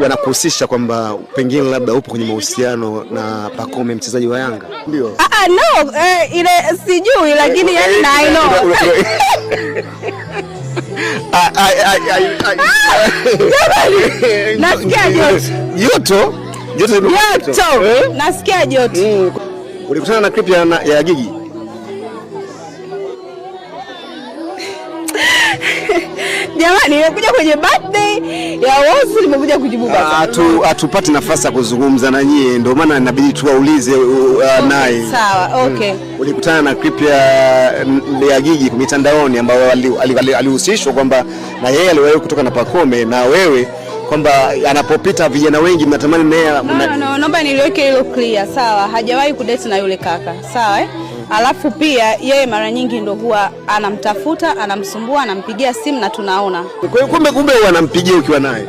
Wanakuhusisha kwamba pengine labda upo kwenye mahusiano na Pacome, mchezaji wa Yanga. Ndio. Ah, ah, no, ile sijui, lakini yani na I know. Ah, ah, ah, ah, ah. Nasikia joto. Joto? Joto. Joto. Eh? Nasikia joto. Ulikutana na clip ya Gigi? Jamani, nimekuja kwenye birthday ya Whozu, nimekuja kujibu basi. Hatupati nafasi ya kuzungumza na nyie, ndio maana inabidi tuwaulize naye. Sawa, okay. Ulikutana na clip ya Gigi mitandaoni ambayo alihusishwa kwamba na yeye aliwahi kutoka na Pacome na wewe, kwamba anapopita vijana wengi mnatamani naye. No, no, no, naomba niliweke hilo clear. Sawa, hajawahi kudate na yule kaka. Sawa, eh? Alafu pia yeye mara nyingi ndo huwa anamtafuta, anamsumbua, anampigia simu na tunaona. Kwa hiyo kumbe wanampigia ukiwa naye.